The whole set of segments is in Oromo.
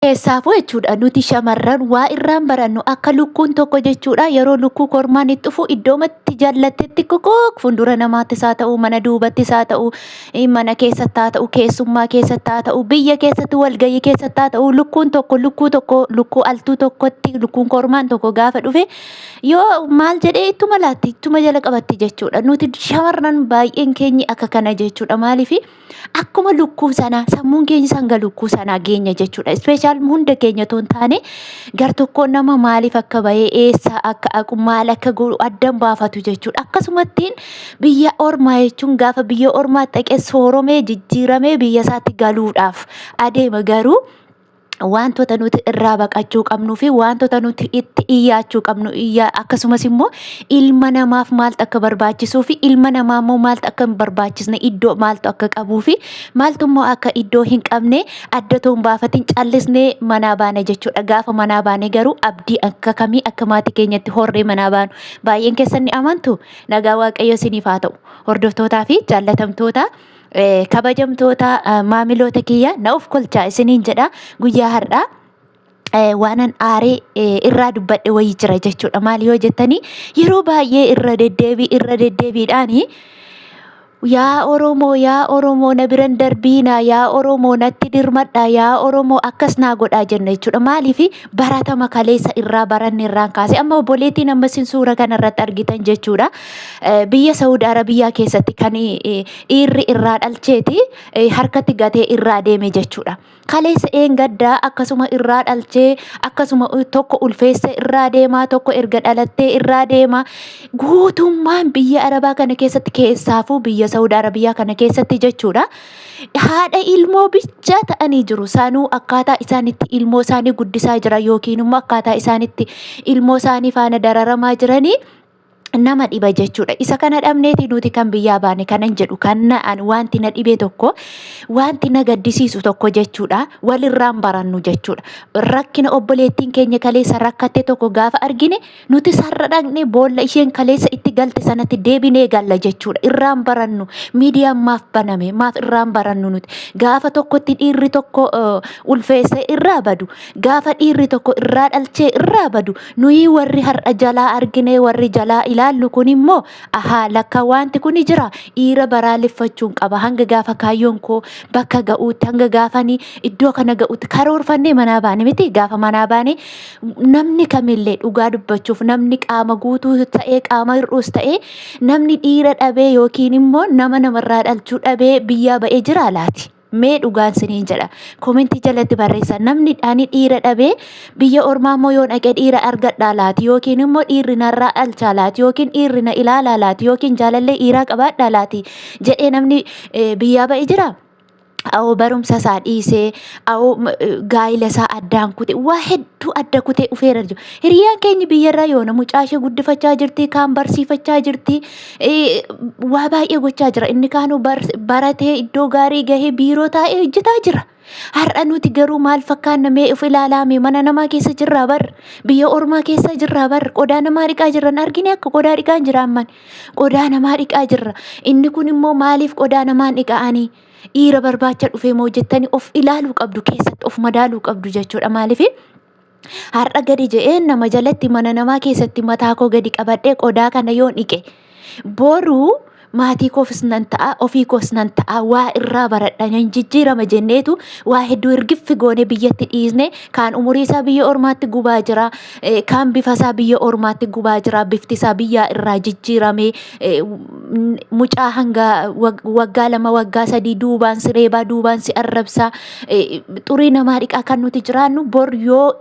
Keessaafuu jechuudha nuti shamarran waa irraan barannu akka lukkuun tokko jechuudha yeroo lukkuu kormaan itti dhufu iddoomatti jallattetti kokook fuuldura namaattis haa ta'u, mana duubattis haa ta'u, mana keessatti haa ta'u, keessummaa keessatti haa ta'u, biyya keessatti walgahii keessatti haa ta'u, lukkuun tokko lukkuu tokko lukkuu altuu tokkotti lukkuun kormaan tokko gaafa dhufe yoo maal jedhee ittuma laatti, ittuma jala qabatti jechuudha. Nuti shamarran baay'een keenyi akka kana jechuudha. Maaliif? Akkuma lukkuu sanaa sammuun keenya hanga lukkuu sanaa geenya jechuudha. Ispeeshaal hunda keenya otoo hin taane gartokkoon nama maaliif akka bahee, eessa akka haqu, maal akka godhu addan baafatu jechuudha. Akkasumattiin biyya ormaa jechuun gaafa biyya ormaa dhaqee sooromee jijjiiramee biyya isaatti galuudhaaf adeema, garuu wantoota nuti irraa baqachuu qabnuu fi wantoota nuti itti iyyaachuu qabnu iyyaa, akkasumas immoo ilma namaaf maaltu akka barbaachisuu fi ilma namaa immoo maaltu akka hin barbaachisne, iddoo maaltu akka qabuu fi maaltu immoo akka iddoo hin qabne adda otoo hin baafatin callisnee manaa baana jechuudha. Gaafa manaa baane garuu abdii akka kamii akka maatii keenyatti horree manaa baanu baay'een keessan ni amantu. Nagaa Waaqayyo isiniif haa ta'u. Hordoftootaa fi jaallatamtoota, kabajamtoota maamiloota kiyya, na of kolchaa isiniin jedha. Guyyaa har'aa waanan aaree irraa dubbadhe wayii jira jechuudha. Maal yoo jettanii, yeroo baay'ee irra deddeebii irra deddeebiidhaani "Yaa Oromoo, yaa Oromoo, na biran darbiinaa, yaa Oromoo, natti dirmadhaa, yaa Oromoo, akkas naa godhaa" jenna jechuudha. Maaliif? Baratama kaleessa irraa baranne irraan kaase. Amma obboleettiin amma isin suura kanarratti argitan jechuudha. Biyya Saudi Arabiyaa keessatti kan dhiirri irraa dhalcheeti harkatti gatee irraa deeme jechuudha. Kaleessa eengaddaa akkasuma irraa dhalchee, akkasuma tokko ulfeessee irraa deemaa, tokko erga dhalattee irraa deema. Guutummaan biyya Arabaa kana keessatti, keessaafuu biyya Saudi Arabiyaa kana keessatti jechuudha. Haadha ilmoo bichaa ta'anii jiru. Sanuu akkaataa isaan itti ilmoo isaanii guddisaa jiran yookiin immoo akkaataa isaan itti ilmoo isaanii faana dararamaa jiranii nama dhiba jechuudha. Isa kana dhabneeti nuti kan biyyaa baane kanan jedhu kan na'an. Wanti na dhibee tokko, wanti na gaddisiisu tokko jechuudha. Walirraan barannu jechuudha. Rakkina obboleettiin keenya kaleessa rakkatte tokko gaafa argine, nuti sarara dhaqnee boolla isheen kaleessa itti galte sanatti deebinee galla jechuudha. Irraan barannu. Miidiyaan maaf baname? Maaf irraan barannu nuti? Gaafa tokkotti dhiirri tokko ulfeessee irraa badu, gaafa dhiirri tokko irraa dhalchee irraa badu, nuyi warri har'a jalaa argine, warri jalaa ilaallu kun immoo, "Ahaa, lakka wanti kun jira, dhiira baraaleffachuun qaba hanga gaafa kaayyoon koo bakka ga'uutti, hanga gaafanii iddoo kana ga'uutti" karoorfannee manaa baane miti. Gaafa manaa baane namni kamillee, dhugaa dubbachuuf, namni qaama guutuu ta'ee qaama hir'uus ta'ee, namni dhiira dhabee yookiin immoo nama namarraa dhalchuu dhabee biyyaa ba'ee jira laati? Mee dhugaan siniin jedha. Komentii jalatti barreessa. Namni ani dhiira dhabee biyya ormaa immoo yoo dhaqee dhiira argadhaa laati, yookiin immoo dhiirri narraa dhalchaa laati, yookiin dhiirri na ilaalaa laati, yookiin jaalallee dhiiraa qabaadhaa laati jedhee namni biyyaa ba'e jira? Awoo barumsa isaa dhiisee, awoo gaa'ila isaa addaan kute, waa hedduu adda kutee dhufeera jiru. Hiriyaan keenya biyyarraa yoona mucaa ishee guddifachaa jirti, kaan barsiifachaa jirti, waa baay'ee gochaa jira. Inni kaanuu baratee iddoo gaarii gahee biiroo taa'ee hojjetaa jira. Har'a nuti garuu maal fakkaanna? Mee of ilaalaa. Mee mana namaa keessa jirraa bar, biyya ormaa keessa jirraa bar, qodaa namaa dhiqaa jirra. Hin argine akka qodaa dhiqaa hin jira amman. Qodaa namaa dhiqaa jirra. Inni kun immoo maaliif qodaa namaan dhiqa'anii? Dhiira barbaacha dhufee moo jettanii of ilaaluu qabdu, keessatti of madaaluu qabdu jechuudha. Maaliif har'a gadi je'ee nama jalatti mana namaa keessatti mataa koo gadi qabadhee qodaa kana yoo dhiqe, boruu maatii koofis nan ta'a, ofii koos nan ta'a, waa irraa baradha, nan jijjiirama jenneetu waa hedduu ergiffi goone biyyatti dhiisne. Kaan umurii isaa biyya ormaatti gubaa jira, kaan bifa isaa biyya ormaatti gubaa jira, bifti isaa biyyaa irraa jijjiirame, mucaa hanga waggaa 2, waggaa 3 duubaan si reebaa, duubaan si arrabsaa, xurii namaa dhiqaa kan nuti jiraannu. Bor yoo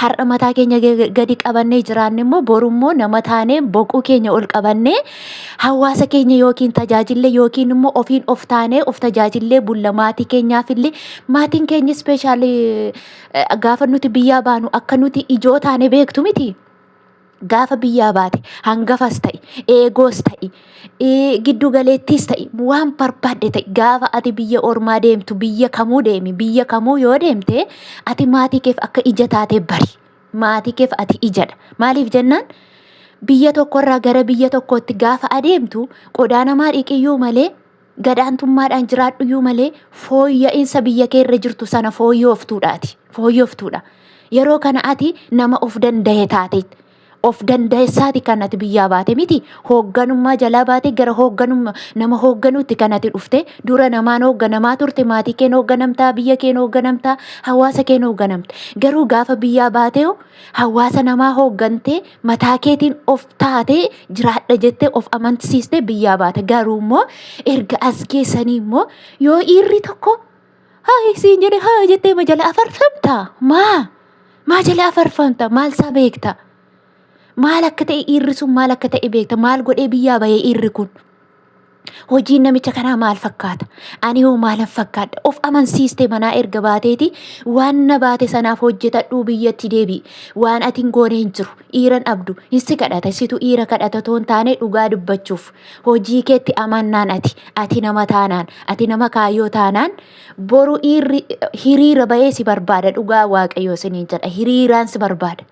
har'a mataa keenya gadi qabannee jiraanne immoo, boru immoo nama taanee boquu keenya ol qabannee hawaasa keenya yookiin tajaajillee yookiin immoo ofiin of taanee of tajaajillee bulla. Maatii keenyaaf illee, maatiin keenya ispeeshaalii gaafa nuti biyyaa baanu akka nuti ijoo taane beektu miti. Gaafa biyyaa baate hangafas ta'i, eegoos ta'i, giddu galeettiis ta'i, waan barbaadde ta'i, gaafa ati biyya ormaa deemtu, biyya kamuu deemi, biyya kamuu yoo deemte, ati maatii keef akka ija taatee bari. Maatii keef ati ijadha. Maaliif jennaan, biyya tokkorraa gara biyya tokkootti gaafa adeemtu, qodaa namaa dhiqiyyuu malee, gadaantummaadhaan jiraadhuyyuu malee, fooyya'insa biyya kee irra jirtu sana fooyyooftuudhaati. Fooyyoftuudha. Yeroo kana ati nama of danda'e taate. Of dandeessaati kan ati biyyaa baate miti. Hoogganummaa jalaa baate gara hoogganummaa nama hoogganuutti kan ati dhufte. Dura namaan hoogganamaa turte, maatii keen hoogganamtaa, biyya keen hoogganamtaa, hawaasa keen hoogganamta. Garuu gaafa biyyaa baatee hawaasa namaa hooggantee mataa keetiin of taatee jiraadha jettee of amansiistee biyyaa baate. Garuu immoo erga as geessanii immoo yoo dhiirri tokko haa siin jedhe haa jettee ma jala afarfamta? Maa? Maa jala afarfamta? Maal isaa beekta? Maal akka ta'e dhiirri sun maal akka ta'e beekta? Maal godhee biyyaa bahee dhiirri kun? Hojiin namicha kanaa maal fakkaata? Ani hoo maalan fakkaadha? Of amansiiste manaa erga baateeti waan na baate sanaaf hojjetadhuu biyyatti deebi'i. Waan ati hin goone hin jiru. Dhiiran abdu. Hin si kadhata. Situ dhiira kadhata otoo hin taane dhugaa dubbachuuf. Hojii keetti amannaan ati. Ati nama taanaan. Ati nama kaayyoo taanaan. Boru dhiirri hiriira bahee si barbaada. Dhugaa Waaqayyoo isiniin jedha. Hiriiraan si barbaada.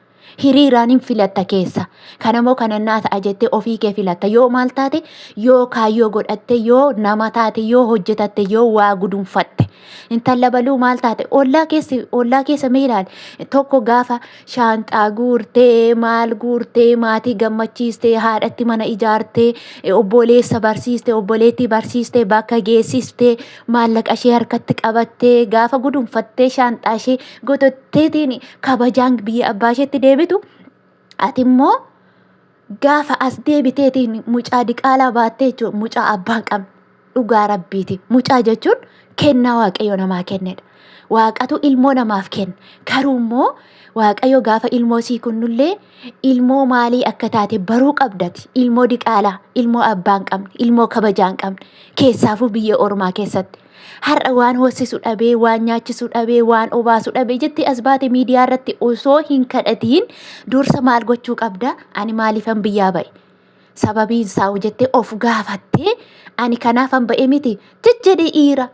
Hiriiraan hin filatta keessa. Kanamoo kana naa ta'a jettee ofii kee filatta. Yoo maal taate, yoo kaayyoo godhatte, yoo nama taate, yoo hojjetatte, yoo waa gudunfatte. Intala baluu maal taate? Ollaa keessa mee ilaali. Tokko gaafa shaanxaa guurtee, maal guurtee, maatii gammachiistee, haadhatti mana ijaartee, obboleessa barsiistee, obboleettii barsiistee, bakka geessistee, maallaqa ishee harkatti qabattee, gaafa gudunfattee shaanxaa ishee gototteetiin kabajaan biyya abbaa isheetti deebitu, ati immoo gaafa as deebiteetiin mucaa diqaalaa baattee jechuun mucaa abbaa hin qabne. Dhugaa Rabbiiti. Mucaa jechuun kennaa Waaqayyo namaa kennedha. Waaqatu ilmoo namaaf kenna. Garuu immoo Waaqayyo gaafa ilmoo sii kunnullee ilmoo maalii akka taate baruu qabdati. Ilmoo diqaalaa, ilmoo abbaa hin qabne, ilmoo kabajaa hin qabne, keessaafuu biyya ormaa keessatti. Har'a waan hoosisu dhabee, waan nyaachisu dhabee, waan obaasu dhabee jettee as baate miidiyaa irratti osoo hin kadhatiin dursa maal gochuu qabda? Ani maaliifan biyyaa ba'e? Sababiin isaa hoo jettee of gaafattee, ani kanaafan ba'e miti jejjedhe dhiira.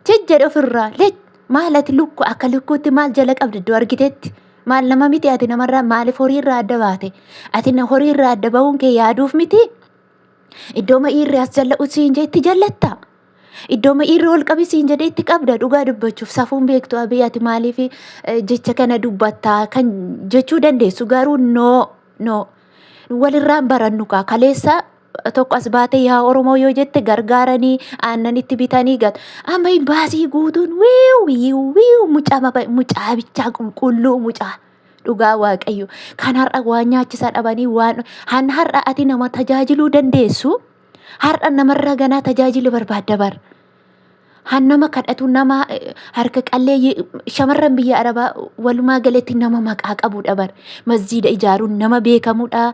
Jejjedhe ofirraa lech maal ati lukku akka lukkuutti maal jala qabdi iddoo argitetti? Maal nama miti ati? Namarraa maaliif horiirraa adda baate? Ati horiirraa adda ba'uun kee yaaduuf miti? Iddoo ma'iirri as jalla'u siin jee itti jallatta. Iddoo ma'iirri ol qabi siin jedhee itti qabda. Dhugaa dubbachuuf safuun beektu abii ati maaliif jecha kana dubbattaa kan jechuu dandeessu, garuu no, no, walirraan barannu kaa. Kaleessa tokko as baatee yaa Oromoo yoo jette gargaaranii aannan itti bitanii gatu. Amma baasii guutuun wiiw wiiw wiiw, mucaa mucaa bichaa qulqulluu mucaa. Dhugaa Waaqayyo kan har'a waan nyaachisaa dhabanii waan han har'a ati nama tajaajiluu dandeessu, har'a namarraa ganaa tajaajila barbaadda bar. Han nama kadhatu, nama harka qalleeyyii, shamarran biyya Arabaa walumaa galatti nama maqaa qabudha bar. Masjiida ijaaruun nama beekamudha.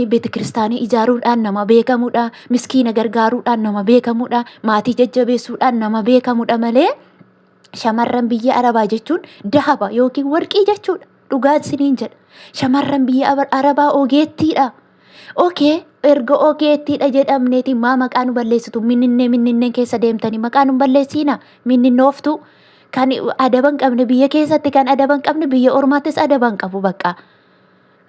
Beeta kiristaanii ijaaruudhaan nama beekamudha. Miskiina gargaaruudhaan nama beekamudha. Maatii jajjabeessuudhaan nama beekamudha malee shamarran biyya Arabaa jechuun dahaba yookiin warqii jechuudha. Dhugaa isiniin jedha. Shamarran biyya Arabaa ogeettiidha. Okay, erga ogeettiidha jedhamneeti maa maqaa nu balleessitu? Minninnee minninneen keessa deemtanii maqaa nu balleessiina. Minninnooftu kan adaba hin qabne biyya keessatti, kan adaba hin qabne biyya ormaattis adaba hin qabu bakka.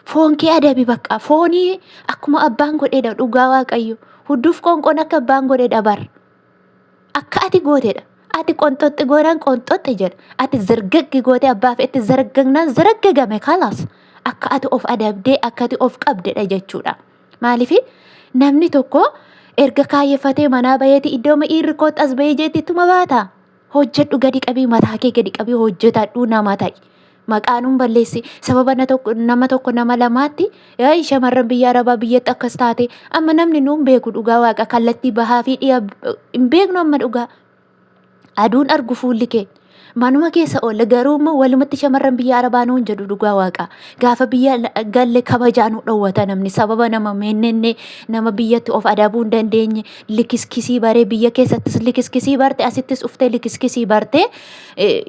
Foon kee adabi bakka. Foonii akkuma abbaan godhedha, dhugaa Waaqayyo. Hudduuf qoonqoon akka abbaan godhedha bar. Akka ati gootedha. Ati qonxoxxi goonaan qonxoxxi jedha. Ati zargaggi gootee abbaa fe'etti zargagnaan zargaggame kalaas. Akka ati of adabdee, akka ati of qabdedha jechuudha. Maaliif namni tokko erga kaayyeffatee manaa baheeti iddoo dhiirri kootti as bahee jeetti ittuma baata. Hojjedhu, gadi qabii, mataa kee gadi qabii hojjetadhu, nama ta'i. Maqaa nuun balleessi. Sababa na tokko nama tokko nama lamaatti yaa'ii shamarran biyya Arabaa biyyatti akkas taate amma namni nuun beeku. Dhugaa Waaqa kallattii bahaa fi dhiya hin beeknu amma, dhugaa. Aduun argu fuulli kee. Manuma keessa oolle, garuu immoo walumatti shamarran biyya Arabaa nuun jedhu. Dhugaa Waaqa. Gaafa biyya galle kabajaa nu dhowwata namni sababa nama meennenne, nama biyyatti of adabuu hin dandeenye, likiskisii baree, biyya keessattis likiskisii barte, asittis uftee likiskisii barte,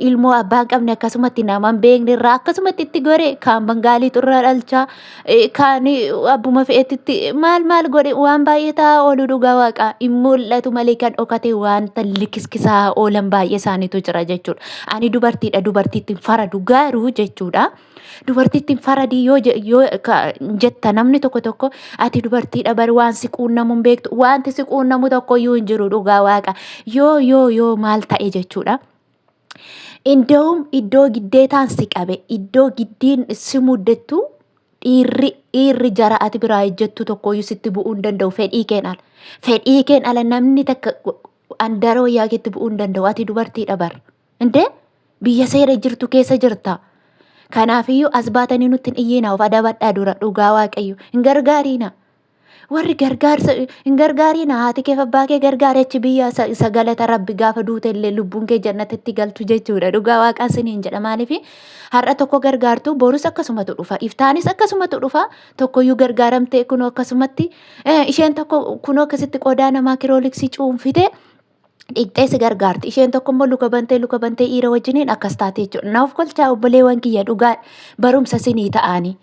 ilmoo abbaa hin qabne akkasumatti nama hin beekne irraa akkasumatti itti gore, kaan Bangaaliitu irraa dhalchaa, kaan abbuma fe'etti maal maal godhe, waan baay'ee taa'aa oolu. Dhugaa Waaqaa hin mul'atu malee kan dhokate wanta likiskisaa oolan baay'ee isaaniitu jira jechuudha. Ani dubartiidha, dubartiitti hin faradu garuu jechuudha. Dubartiitti hin faradii yoo jetta namni tokko tokko, ati dubartiidha bari, waan si quunnamu hin beektu, wanti si quunnamu tokko iyyuu hin jiru. Dhugaa Waaqa yoo yoo yoo maal ta'e jechuudha. Inda'um iddoo giddeetaan si qabe, iddoo giddiin si muddettu, dhiirri jara ati biraa ejjettu tokkooyyuu sitti bu'uu hin danda'u fedhii keen ala. Fedhii keen ala namni takka andara wayyaa keetti bu'uu hin danda'u. Ati dubartiidha bar. Indee biyya seera jirtu keessa jirta. Kanaafiyyuu as baatanii nutti hin iyyiina, of adabadhaa dura, dhugaa Waaqayyo. Hin gargaariina. Warri gargaarsa hin gargaariina, haati kee fi abbaa kee gargaari achi biyya isa galata Rabbi gaafa duute illee lubbuun kee jannatatti galtu jechuudha. Dhugaa Waaqaa isiniin jedha, maaliif har'a tokko gargaartu, borus akkasumatu dhufa, iftaanis akkasumatu dhufa. Tokkoyyuu gargaaramtee kunoo akkasumatti isheen tokko kunoo akkasitti qodaa namaa kirooliksii cuunfite dhiqxee si gargaarti. Isheen tokko immoo luka bantee luka bantee dhiira wajjiniin akkas taate jechuudha. Naaf kolchaa obboleewwan kiyya, dhugaa barumsa sinii ta'anii.